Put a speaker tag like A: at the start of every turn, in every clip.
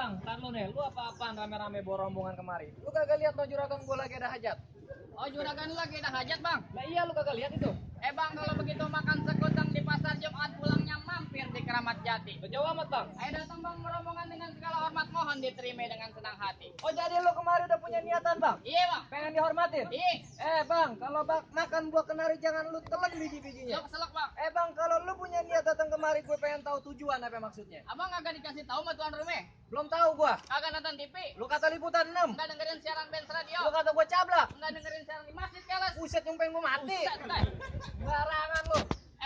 A: bang, ntar lu nih, lu apa-apaan rame-rame bawa rombongan kemari? Lu kagak lihat lo juragan gua lagi ada hajat?
B: Oh, juragan lu lagi ada hajat, Bang?
A: Lah iya lu kagak lihat itu?
B: Bang, kalau begitu makan sekutang di pasar Jumat, pulangnya mampir di Keramat Jati.
A: Jauh amat bang.
B: Datang bang, rombongan dengan segala hormat, mohon diterima dengan senang hati.
A: Oh jadi lu kemari udah punya niatan bang?
B: Iya bang.
A: Pengen dihormatin?
B: Iya.
A: Bang, kalau makan buah kenari jangan lu telan biji-bijinya.
B: Lu keselak bang.
A: Bang, kalau lu punya niat datang kemari, gue pengen tahu tujuan apa maksudnya.
B: Abang agak dikasih tahu sama tuan rumah?
A: Belum tahu gua.
B: Kagak nonton TV?
A: Lu kata liputan 6.
B: Enggak dengerin siaran Benz Radio?
A: Lu kata gua cablak.
B: Enggak dengerin siaran di masjid kelas?
A: Buset, nyumpain gua mati. Barangan lu.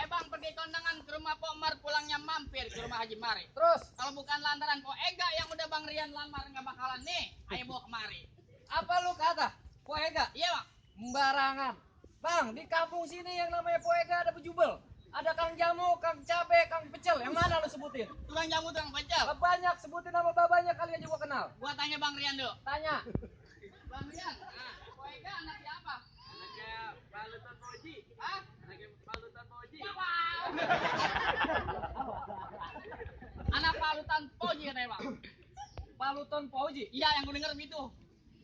B: Bang, pergi kondangan ke rumah Pak Umar, pulangnya mampir ke rumah Haji Mari.
A: Terus?
B: Kalau bukan lantaran Pak Ega yang udah Bang Rian lamar nggak bakalan nih, ayo bawa kemari.
A: Apa lu kata? Poega?
B: Iya bang.
A: Barangan. Bang, di kampung sini yang namanya Poega ada pejubel. Ada Kang Jamu, Kang Cabe, Kang Pecel. Yang mana lu sebutin?
B: Tukang jamu, tukang pecel.
A: Banyak, sebutin nama babanya kali aja gua kenal.
B: Gua tanya Bang Rian dulu.
A: Tanya.
B: Bang Rian, Pak Ega anak siapa? Anaknya Balutan Poji. Hah? Anaknya Balutan Poji. Apa? Anak Balutan Poji katanya bang.
A: Balutan Poji?
B: Iya, yang gua denger gitu.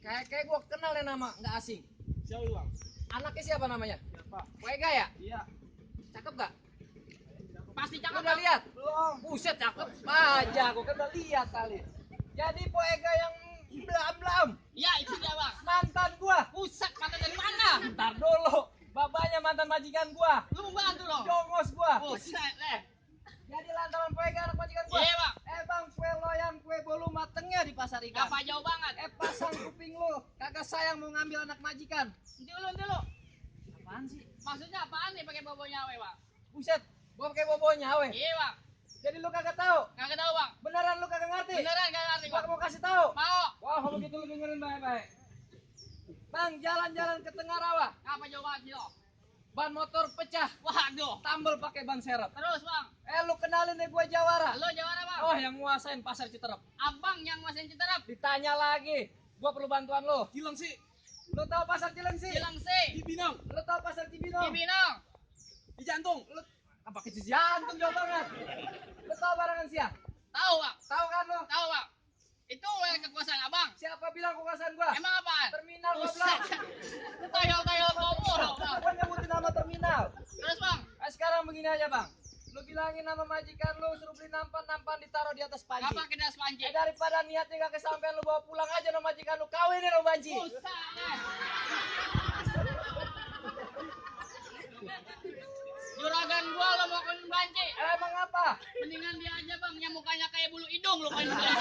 A: Kayak gua kenal ya nama, nggak asing.
C: Siapa bang?
A: Anaknya siapa namanya?
C: Siapa?
A: Poega ya?
C: Iya.
A: Cakep gak?
B: Pasti
A: Lu
B: cakep
A: udah
B: bang.
A: lihat?
C: Belum.
A: Buset cakep aja, gua kan udah lihat kali. Jadi Poega yang belam-belam.
B: Iya, itu dia bang.
A: Mantan gua.
B: Buset, mantan dari mana?
A: Ntar dulu. Babanya mantan majikan gua.
B: Lu mau bantu dong?
A: Jongos gua.
B: Buset,
A: Jadi lantaran Poega anak majikan gua.
B: Iya bang.
A: Bang, kue loyang, kue bolu matengnya di pasar ikan.
B: Apa jauh banget?
A: Pasang kuping lu. Kagak sayang mau ngambil anak majikan.
B: Dulu.
A: Apaan sih?
B: Maksudnya apaan nih pakai bobo nyawe bang?
A: Buset, gua pakai bobonya we.
B: Iya bang.
A: Jadi lu kagak tahu?
B: Kagak tahu bang.
A: Beneran lu kagak ngerti?
B: Beneran kagak ngerti
A: Gua
B: bang.
A: mau kasih tahu.
B: Mau.
A: Wah, kalau begitu lu dengerin baik-baik. Bang, jalan-jalan ke tengah rawa.
B: Apa jauh banget sih lo?
A: Ban motor pecah,
B: Waduh.
A: tambel pakai ban serep.
B: Terus bang.
A: Lu kenalin deh gua Jawara.
B: Lo Jawara bang.
A: Oh, yang nguasain pasar Citerep.
B: Abang yang masin Citerep.
A: Ditanya lagi. Gua perlu bantuan lu.
C: Cilengsi.
A: Lu tahu pasar Cilengsi?
B: Cilengsi.
C: Cibinong.
A: Lu tahu pasar Cibinong?
B: Cibinong.
C: Di jantung.
A: Lu apa kecil jantung jauh banget. Lu tahu barangan siang?
B: Tahu bang.
A: Tahu kan lu?
B: Tahu bang. Itu kekuasaan abang.
A: Siapa bilang kekuasaan gua?
B: Emang apaan?
A: Terminal
B: Buset.
A: 12.
B: Tayal komor bang.
A: Gua nyebutin nama terminal.
B: Terus bang.
A: Sekarang begini aja bang. Lu bilangin nama majikan lu suruh beli nampan ditaruh di atas panci.
B: Apa kedas panci?
A: Daripada niatnya gak kesampean, lu bawa pulang aja nama majikan lu, kawinin lu banci.
B: Buset. Juragan gua lo mau kawin banci.
A: Emang apa?
B: Mendingan dia aja bang, yang mukanya kayak bulu hidung lo kawin banci.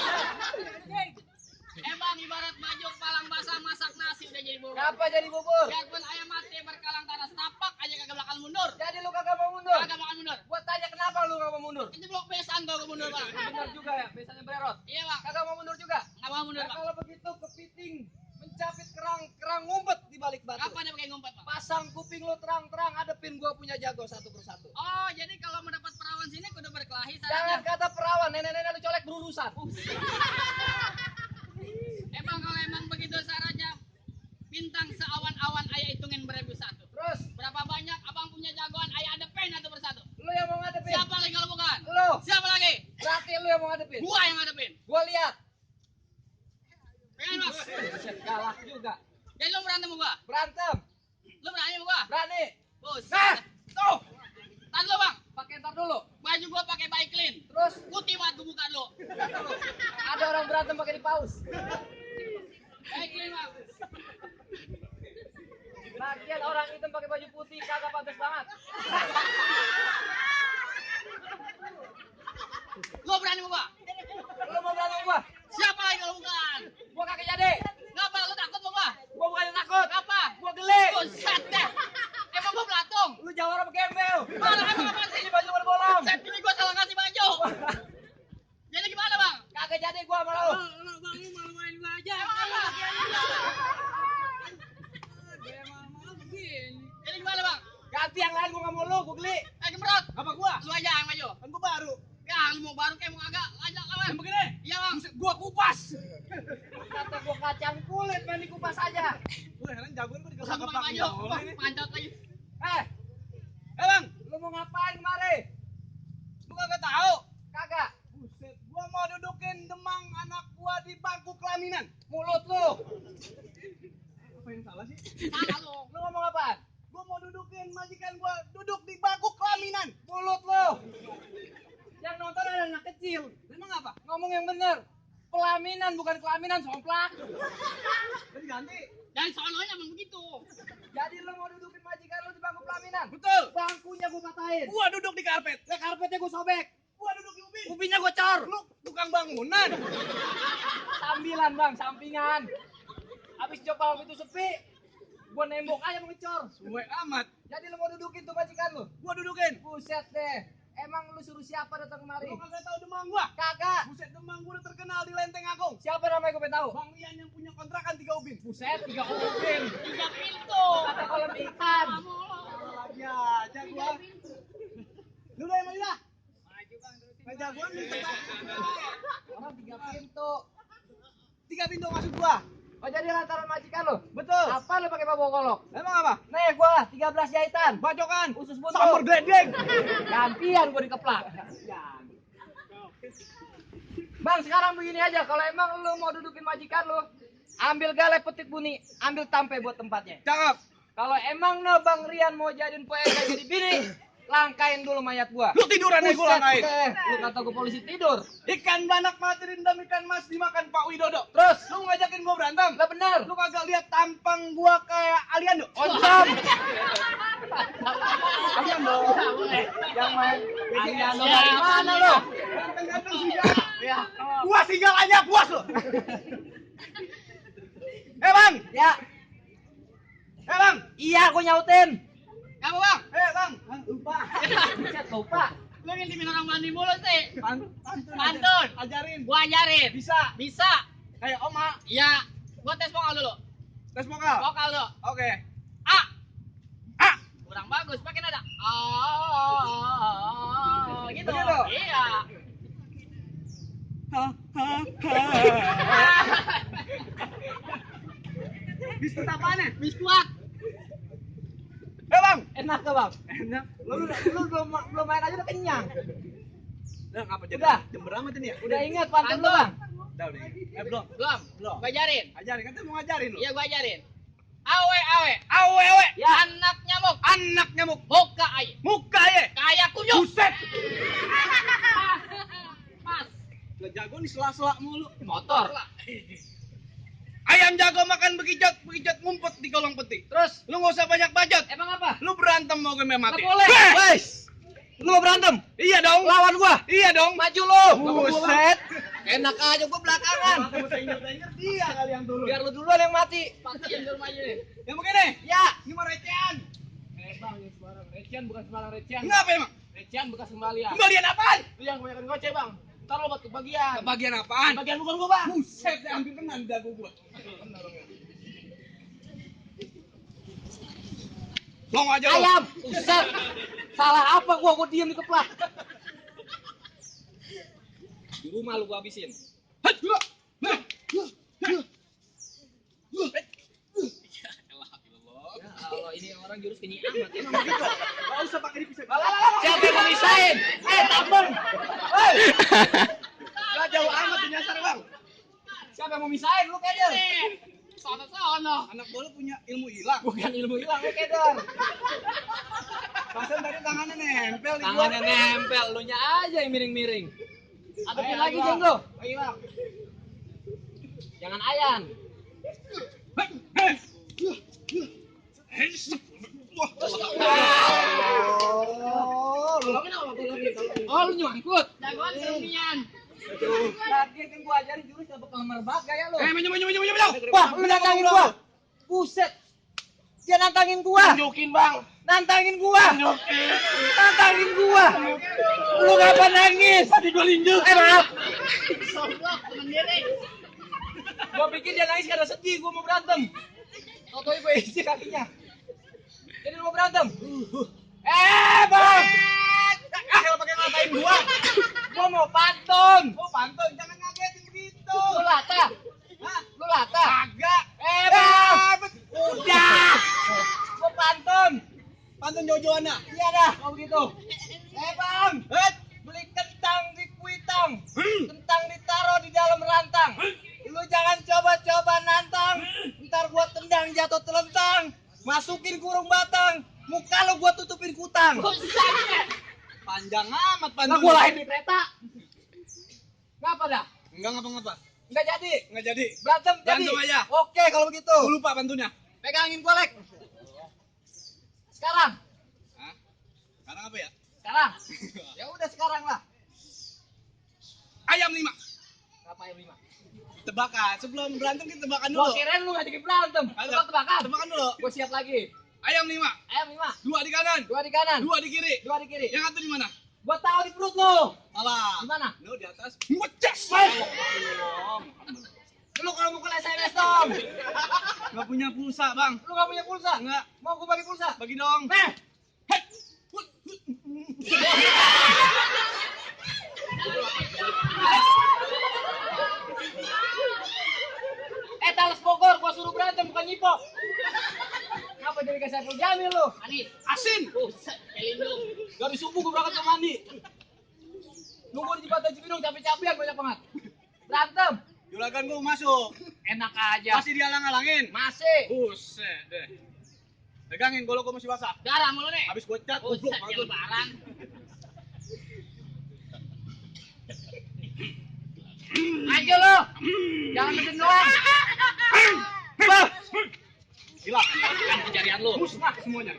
B: Bang, ibarat baju palang basah masak nasi udah jadi bubur.
A: Ngapa jadi bubur?
B: Biarpun ayam mati berkalang tanah setapak aja kagak bakal mundur.
A: Jadi lu kagak mau mundur?
B: Kagak bakal mundur.
A: Gua tanya kenapa lu gak mau mundur?
B: Itu blok besan gua mundur bang.
A: Benar juga ya, biasanya bererot.
B: Iya bang.
A: Kagak mau mundur juga?
B: Nggak mau mundur
A: Nah,
B: bang.
A: kalau begitu kepiting mencapit kerang ngumpet di balik batu.
B: Kapan dia pakai ngumpet bang?
A: Pasang kuping lu terang-terang, hadepin gua punya jago satu persatu.
B: Oh, jadi kalau mendapat perawan sini kudu berkelahi
A: Jangan
B: saja.
A: kata perawan, nenek-nenek lu colek berurusan.
B: Bang, kalau emang begitu caranya, bintang seawan-awan ayah hitungin 1001.
A: Terus,
B: Berapa banyak abang punya jagoan ayah adepin satu persatu.
A: lu yang mau ngadepin?
B: Siapa lagi kalau bukan?
A: Lu.
B: Siapa lagi?
A: Berarti lu yang mau ngadepin?
B: Gua yang ngadepin.
A: Gua lihat.
B: Pengen mas.
A: Buset, galak juga.
B: Jadi lu berantem sama gua?
A: Berantem.
B: Lu berani sama gua?
A: Berani.
B: Bos.
A: Nah, tuh.
B: Tahan dulu bang.
A: Pakai ntar dulu.
B: Baju gua pakai baik clean.
A: Terus,
B: Putih banget gua buka dulu.
A: ada orang berantem pakai di paus.
B: Baik clean bang.
A: Lagian orang hitam pakai baju putih kagak pantas banget.
B: Lu berani sama gua?
A: Lu mau berantem sama gua?
B: Siapa lagi kalau bukan?
A: Gua kagak jadi.
B: Ngapa lu takut sama gua?
A: Gua bukan takut.
B: Ngapa?
A: Gua geli.
B: Buset dah. Emang gua belatung?
A: Lu Jawara apa gembel?
B: Malah emang apa sih?
A: Ini baju berbolam.
B: Set ini gua salah ngasih baju. Jadi gimana bang?
A: Kagak jadi gua sama lu.
B: Lu bang, lu malu-maluin gua aja. Emang apa? Jadi gimana bang?
A: Ganti yang lain gua nggak mau lu, gua geli.
B: Gemrot.
A: Apa gua?
B: Lu aja yang maju.
C: Kan gua baru.
B: Ya, lu mau baru kayak mau agak ajak lawan.
A: Yang begini.
B: Iya bang.
A: Gua kupas. Kata gua kacang kulit main dikupas aja.
C: Gua heran jagoan gua
B: Lu
C: dikesak
B: mau
C: kepak.
B: maju. Pancat lagi.
C: Bang,
A: Lu mau ngapain kemari?
C: lu kagak tahu.
A: Kagak.
C: Buset, gua mau dudukin demang anak gua pelaminan.
A: Mulut lu.
C: Apa yang salah sih?
B: Salah lu.
A: Lu ngomong apaan?
C: Gua mau dudukin majikan gua duduk di bangku pelaminan.
A: Mulut lu. Yang nonton ada anak kecil.
C: Emang apa?
A: Ngomong yang bener. Pelaminan bukan kelaminan, somplak.
C: Jadi ganti.
B: Dan soalnya emang begitu.
A: Jadi lu mau dudukin majikan lu di bangku pelaminan?
C: Betul.
A: Bangkunya gua patahin.
C: Gua duduk di karpet.
A: Ya karpetnya gua sobek.
C: Gua duduk di ubin.
A: Ubinnya gua cor.
C: Lu tukang bangunan.
A: Sambilan bang, sampingan. Habis coba itu sepi, gua nembok aja mau ngecor.
C: Suwe amat.
A: Jadi lu mau dudukin tuh majikan lu?
C: Gua dudukin.
A: Buset deh. Emang lu suruh siapa datang kemari?
C: Lu kagak tahu Demang gua?
A: Kagak.
C: Buset, Demang gua udah terkenal di Lenteng Agung.
A: Siapa namanya gua pengen tahu?
C: Bang Rian yang punya kontrakan 3 ubin.
A: Buset, 3 ubin.
B: 3 pintu.
A: Kata kolam ikan.
C: Lagi aja gua. Lu udah emang dah. Maju jagoan lu.
A: Orang 3 pintu.
C: 3 pintu masuk gua.
A: Oh jadi lantaran majikan lu?
C: Betul.
A: Apa lu pakai bawa golok?
C: Emang apa?
A: Nih gua 13 jahitan.
C: Bacokan.
A: Usus buntu.
C: Samur gledeng.
A: Gantian gua dikeplak. Bang sekarang begini aja, kalau emang lu mau dudukin majikan lu, ambil galai petik bunyi, ambil tampe buat tempatnya.
C: Cakep.
A: Kalau emang no Bang Rian mau jadiin poeka jadi bini, langkain dulu mayat gua.
C: Lu tiduran aja gua langkain.
A: Lu kata gua polisi tidur.
C: Ikan banak mati rendam ikan mas dimakan Pak Widodo.
A: Terus
C: Lu ngajakin gua berantem.
A: lah bener.
C: Lu kagak lihat tampang gua kayak Aliando.
A: Ojam.
C: Aliando.
A: Yang main Aliando dari mana lu?
C: Ganteng-ganteng singgah.
A: Ya.
C: Gua singgah aja puas lu. Bang.
A: Ya.
C: Bang.
A: Iya gua nyautin.
B: Kamu bang?
C: Bang. Lupa.
A: Buset lupa.
B: Lu ngintipin orang mandi mulu sih.
C: Pantun.
B: Pantun.
C: Ajarin.
B: Gua ajarin.
C: Bisa.
B: Bisa.
C: Kayak Oma.
B: Ya. Gua tes vokal dulu.
C: Tes vokal.
B: Vokal dulu.
C: Oke.
B: A.
C: A.
B: Kurang bagus. Pakai nada. Gitu.
C: Begitu?
B: Iya.
C: Biskuit apaan ya?
B: Biskuat.
C: Bang.
A: Enak gak bang?
C: Enak.
A: Lu belum main aja udah kenyang.
C: Udah ngapa jadi?
A: Udah.
C: Jember amat ini ya?
A: Udah ingat pantun lu
B: Pantun.
A: bang?
C: Udah. Belum.
B: Belum.
C: Belum.
B: Gua ajarin.
C: Ajarin kan mau ngajarin lu.
B: Iya gua ajarin. Awe awe.
C: Awe awe.
A: Ya.
B: Anak nyamuk.
C: Anak nyamuk.
B: Muka aye.
C: Muka ya.
B: Kayak kunyuk.
C: Buset.
B: Pas.
C: Lo jago nih sela-sela mulu.
A: Motor.
C: Ayam jago makan bekicot, bekicot ngumpet di kolong peti.
A: Terus
C: Lu nggak usah banyak bacot.
A: emang apa?
C: Lu berantem mau gue mati.
A: Nggak boleh.
C: Guys. Lu mau berantem? Iya dong.
A: Lawan gua.
C: Iya dong.
A: Maju lu.
C: Buset.
A: Enak aja gua belakangan.
C: Dia kali yang dulu.
A: Biar lu duluan yang mati.
B: Pastiin dulu maju nih.
C: Yang begini.
A: Ya.
C: Ini mah recehan.
A: Bang, ini sembarang recehan bukan sembarang recehan.
C: Enggak apa emang?
A: Recehan bekas kembalian.
C: Kembalian apaan?
A: Lu yang kebanyakan goceh bang. Ntar lo buat kebagian.
C: Kebagian apaan?
A: Kebagian bukan gua bang.
C: Buset, hampir kena dagu gua. Long aja lu.
A: Ayam. Buset. Salah apa gua diem di keplak. Di rumah lu gua habisin. Allah ini orang jurus kenyi amat ya.
C: Enggak usah pakai dipisah.
A: Siapa yang mau misahin? Tabung. Hei.
C: Enggak jauh amat nyasar, Bang.
A: Siapa yang mau misahin? Lu keder.
B: Sono.
C: Anak bola punya ilmu hilang.
A: Bukan ilmu hilang, lu keder.
C: Pasan tadi tangannya nempel di gua.
A: Tangannya nempel, lu nya aja yang miring-miring. Adepin lagi jeng lu.
C: Ayo, Bang.
A: Jangan ayan. Oh, lu nyangkut.
B: Jagoan kerumian.
A: Lagi kan gua ajarin jurus gak bakal merebak gaya lu.
C: Maju.
A: Wah, lu nantangin gua. Buset. Dia nantangin gua.
C: Tunjukin, Bang.
A: Nantangin gua.
C: Tunjukin.
A: Nantangin gua. Lu ngapa nangis?
C: Tadi gua linjut.
A: Maaf.
B: Soblok temen diri.
A: Gua pikir dia nangis karena sedih, gua mau berantem. Tau-tau gua isi kakinya. Jadi lu mau berantem? Bang!
C: Kalau pakai ngatain gua.
A: Gua mau pantun.
C: Oh, pantun, jangan ngagetin begitu.
A: Lu lata.
C: Hah?
A: Lu lata.
C: Kagak.
A: Bang! Udah. Gua pantun.
C: Pantun Jojoana.
A: Iya dah, mau begitu. Bang!
C: Eh,
A: Beli kentang di kuitang. Kentang ditaruh di dalam rantang. Lu jangan
C: atau telentang, masukin kurung batang, muka lo gua tutupin kutang. Panjang amat
A: Nah,
C: panjang.
A: gua lahir di kereta. Ngapa dah?
C: Enggak ngapa-ngapa.
A: Enggak jadi.
C: Enggak jadi.
A: Berantem jadi.
C: Berantem aja.
A: Oke kalau begitu.
C: Gua lupa bantunya.
A: Pegangin gua, Lek. Sekarang.
C: Hah? Sekarang apa ya?
A: Sekarang. Ya udah sekarang lah.
C: Ayam 5.
A: Ngapa yang 5?
C: Tebakan. Sebelum berantem kita tebakan dulu.
A: Gua kirain lu ngajakin berantem.
C: Ada.
A: Tebak-tebakan.
C: Tebakan dulu.
A: Gua siap lagi.
C: Ayam 5.
A: Ayam 5.
C: 2 di kanan.
A: 2 di kanan.
C: 2 di kiri.
A: 2 di kiri.
C: Yang satu di mana?
A: Gua tahu di perut lu.
C: Salah.
A: Di mana?
C: Lu di atas. Ngecas.
A: Lu kalau mukul SMS dong.
C: Enggak punya pulsa, Bang.
A: Lu gak punya pulsa?
C: Enggak.
A: Mau gua bagi pulsa?
C: Bagi dong.
A: Talas Bogor, gua suruh berantem bukan nyipok. Kenapa jadi kayak Saiful Jamil lu? Anis.
C: Asin.
A: Buset, kelindung. Dari subuh gua berangkat ke mandi. Nunggu di jembatan Cibinong capek-capekan banyak banget. Berantem.
C: Juragan gua masuk.
A: Enak aja.
C: Masih dihalang-halangin.
A: Masih.
C: Buset deh. Pegangin golok gua masih basah.
A: Darah mulu nih.
C: Habis gua cat,
A: Buset,
C: goblok
A: yang
C: banget.
A: lebaran. Ayo lo. Jangan berdua doang.
C: Gila.
A: Kan pencarian lu.
C: Musnah semuanya.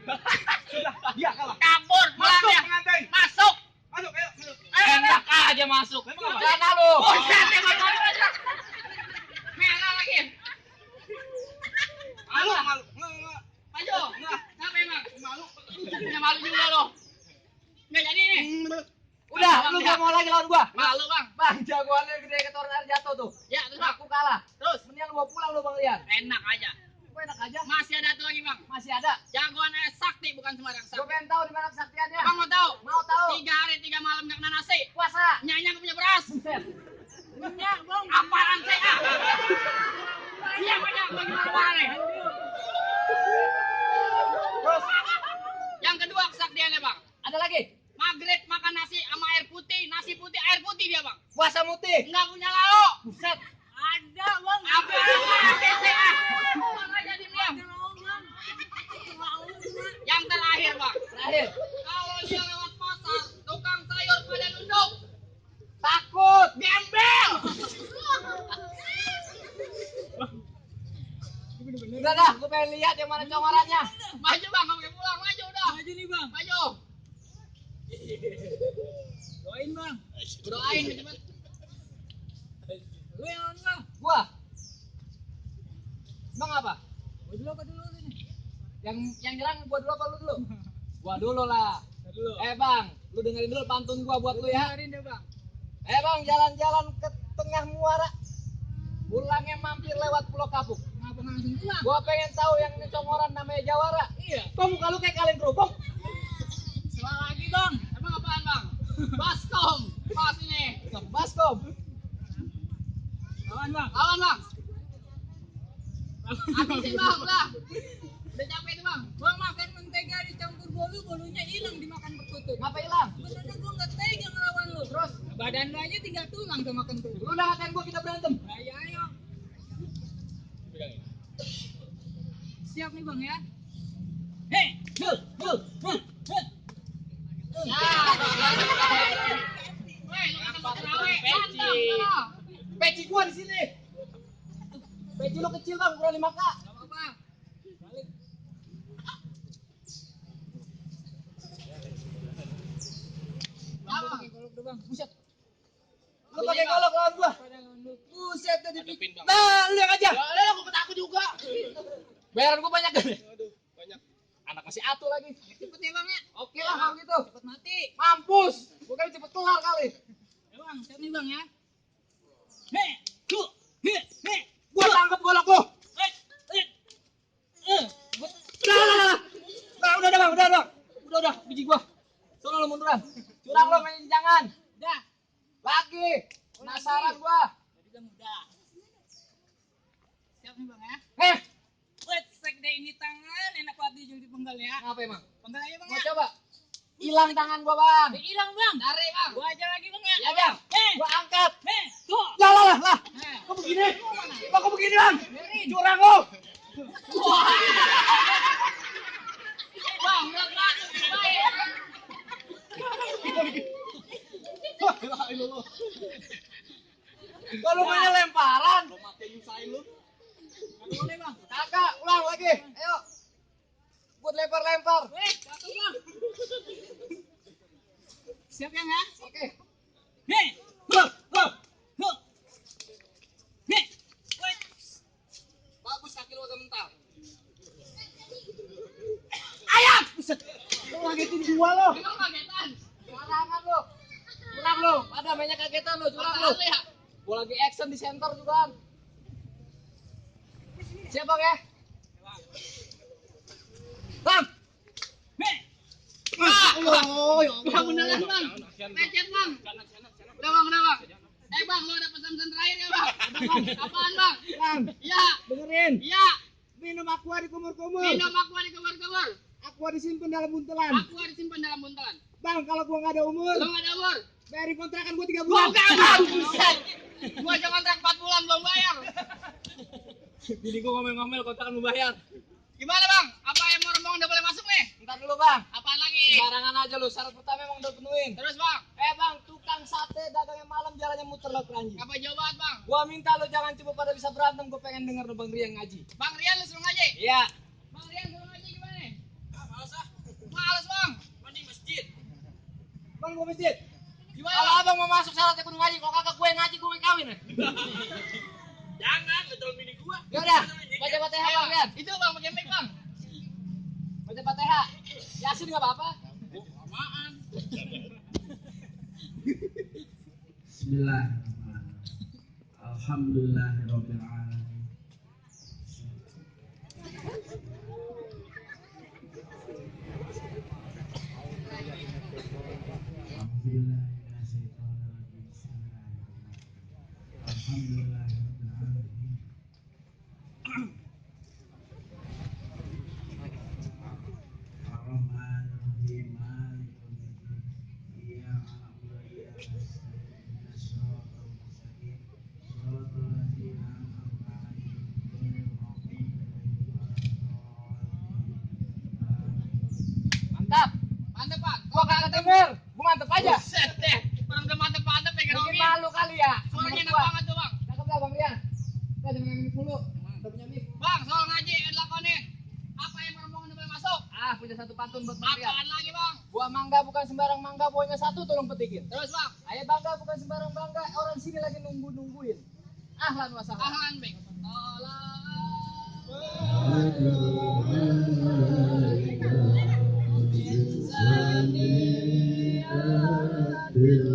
C: Sudah, dia kalah.
A: Kabur
C: Masuk
A: pulangnya.
C: pengantin.
A: Masuk.
C: Masuk, ayo, masuk.
A: Enak aja masuk.
C: Memang apa?
A: Jangan lu.
C: Buset,
A: Merah lagi.
C: Malu, malu. Nggak.
A: Maju. Kenapa emang?
C: Malu.
A: Punya malu juga lo. Nggak jadi nih.
C: Udah,
A: Bang,
C: lu
A: ya.
C: gak mau lagi lawan gua.
A: Malu bang.
C: Bang, jagoannya gede ke Toren air jatuh tuh.
A: Ya terus bang.
C: Aku kalah.
A: Terus.
C: Mendingan lu bawa pulang lu Bang Rian.
A: Enak aja.
C: Gua enak aja.
A: Masih ada tuh lagi bang.
C: Masih ada.
A: Jagoan sakti bukan sembarang
C: Gua
A: sakti.
C: pengen tahu di mana kesaktiannya.
A: Abang mau tahu?
C: Mau tahu.
A: 3 hari 3 malam nggak kena nasi.
C: Puasa.
A: Nyanya nggak punya beras.
C: Buset.
A: Punya bang. Apaan sih? Iya banyak bagi marah nih.
C: Terus
A: Yang kedua kesaktiannya bang.
C: ada lagi.
A: Maghrib makan nasi sama air putih. Nasi putih, air putih dia bang.
C: Puasa mutih.
A: Nggak punya lauk.
C: Buset.
A: Ada bang. Apa? Bang aja diam. Yang terakhir bang.
C: Terakhir.
A: Kalau dia lewat pasar, tukang sayur pada nunduk.
C: Takut.
A: Gembel.
C: Udah dah, gua pengen lihat yang mana comorannya.
A: Maju bang, kamu pulang. Maju udah.
B: Maju nih bang.
A: Maju.
B: Doain bang.
A: Doain cepet.
B: Lu yang on bang.
C: Gua. Bang apa?
B: Gua dulu apa dulu sini?
C: Yang nyerang gua dulu apa lu dulu? Gua dulu lah.
B: Dulu.
C: Bang, lu dengerin dulu pantun gua buat lu ya.
B: Dengerin deh bang.
C: Bang, jalan-jalan ke tengah muara. Pulangnya mampir lewat Pulau Kapuk.
B: Ngapa nggak langsung pulang?
C: Gua pengen tahu yang ini congoran namanya Jawara.
B: Iya.
C: Kok muka lu kayak kaleng kerupuk?
B: Salah lagi bang.
A: Emang apaan bang? Baskom. Pas ini.
C: Baskom.
B: Lawan bang.
A: Lawan bang. Habisin bang, udah. Udah capek tuh bang.
B: Gua makan mentega dicampur bolu, bolunya hilang dimakan perkutut.
C: Ngapa hilang?
B: Benernya gua nggak tega ngelawan lu.
C: Terus,
B: Badan lu aja 3 tulang tuh makan tuh.
C: lu udah ngatain gua kita berantem.
B: Ayo ayo. Siap nih bang ya. Hei.
C: Hul, hul, hul, hul.
A: Ya. Weh, lu kata mau terawih. Berantem sana.
C: Peci gua di sini. Peci lu kecil bang, ukuran 5K.
B: Gak apa-apa. Balik. Bang, gua pakai golok dulu bang.
C: Buset. Lu pakai golok lawan gua.
B: Pada ngunduk.
C: Buset tadi. Nah, lu yang aja.
A: Ya udah, gua takut juga.
C: Bayaran gua banyak kan?
B: Aduh, banyak.
C: Anak masih atu lagi.
B: Cepet ya bang ya.
C: Oke lah kalau gitu.
B: Cepet mati.
C: Mampus. Gua kan cepet kelar kali.
B: Ya bang, siap nih bang ya. Hei, tuh, hei.
C: Gua tangkap golok lu. Udah bang, udah bang. Udah, biji gua. Sono lu munduran. Curang lu main jangan.
B: Udah.
C: Lagi. Penasaran gua.
B: Jadi udah mudah. Siap nih bang ya.
C: Wet.
B: Sek deh ini tangan, enak banget dijul di penggal ya.
C: Ngapa emang?
B: Penggal aja bang
C: Mau
B: ya.
C: coba? Hilang tangan gua bang.
B: Hilang bang.
A: Tarik bang.
B: Gua aja lagi bang ya.
C: Ya bang. Gua angkat.
B: Tuh.
C: Lah.
B: Nah.
C: Kok begini? Kok begini bang? Curang lu.
B: Bang, udah berantem baik.
A: Kok lu mainnya lemparan?
C: Lo mati nyusahin lu.
A: Boleh bang. Kakak, ulang lagi. Ayo. Buat lempar-lempar.
B: Jatuh bang. Siap ya nggak?
A: Oke.
B: Hei, huh, huh, huh. Hei, wait.
A: Bagus kaki lu agak mental.
B: Ayam.
C: Lo ngagetin gua lo.
B: Memang kagetan.
A: Serangan lu. Curang lu. Ada banyak kagetan lu, curang lu.
B: Apa ya?
A: Gua lagi action di center juga. Siap bang ya? Bang.
B: Hei.
C: Oh, ya
B: Bang, beneran bang. Lecet bang. Udah bang, udah bang. Bang, lo ada pesan-pesan terakhir ya bang? Apaan bang?
C: Bang,
B: Iya,
C: dengerin.
B: iya.
C: Minum aqua di kumur-kumur.
B: Minum aqua di kamar-kamar.
C: Aqua disimpan dalam buntelan.
B: Aqua disimpan dalam buntelan.
C: Bang, kalau gua nggak ada umur,
B: Lo nggak ada umur?
C: bayarin kontrakan gua 3
B: Gua
C: bulan.
B: enggak bang. Buset. Gua aja kontrak 4 bulan belum bayar.
A: Jadi gua ngomel-ngomel kontrakan mau bayar.
B: Gimana bang? Apa yang mau rombongan udah boleh masuk nih?
A: Ntar dulu bang.
B: Apaan lagi?
A: Sembarangan aja lu. Syarat pertama emang udah penuhin.
B: Terus bang,
A: Bang, tukang sate dagangnya malam jalannya muter lo keranji.
B: apa jawaban bang?
A: Gua minta lo jangan coba pada bisa berantem. Gua pengen denger lo Bang Rian ngaji.
B: Bang Rian lu suruh ngaji?
A: Iya.
B: Bang Rian suruh ngaji gimana nih?
A: Males ah.
B: Males bang.
A: Mending masjid.
C: Bang, gua masjid.
B: Gimana
A: Kalau
B: bang?
A: abang mau masuk syaratnya kudu ngaji. Kalau kakak gue ngaji gue kawin ya.
B: Jangan, betul mini gua.
A: Ya udah, baca Fatihah Bang Rian.
B: Itu bang, pakai mic bang.
A: Baca Fatihah. Yasin enggak apa-apa.
B: Apaan?
D: Bismillahirrahmanirrahim. Alhamdulillahirabbil alamin. Alhamdulillahirabbil alamin. Ar-Rahmanir-Rahim. Maliki yaumiddin. Iyyaka na'budu wa iyyaka nasta'in. Ihdinas siratal mustaqim. Shiratal ladzina an'amta 'alaihim ghairil maghdubi 'alaihim waladdallin.
A: Mantap.
B: Mantep bang.
A: Gua kagak denger. Gua mantep aja.
B: Buset deh. Orang udah mantep-mantep ya
A: Mungkin
B: Romi.
A: malu kali ya.
B: Suaranya enak
A: Gua.
B: banget tuh bang.
A: Cakep lah Bang Rian. Kita jangan mic dulu. Udah punya mic.
B: Bang, soal ngaji dilakonin. Apa yang rombongan udah boleh masuk?
A: Punya satu pantun buat Bang Rian.
B: Apaan lagi bang?
A: Buah mangga bukan sembarang mangga, buahnya satu tolong petikin.
B: Terus bang,
A: Ayah bangga bukan sembarang bangga, orang sini lagi nungguin. Ahlan wa sahlan.
B: ahlan bang.
D: Bismillahirrahmanirrahim.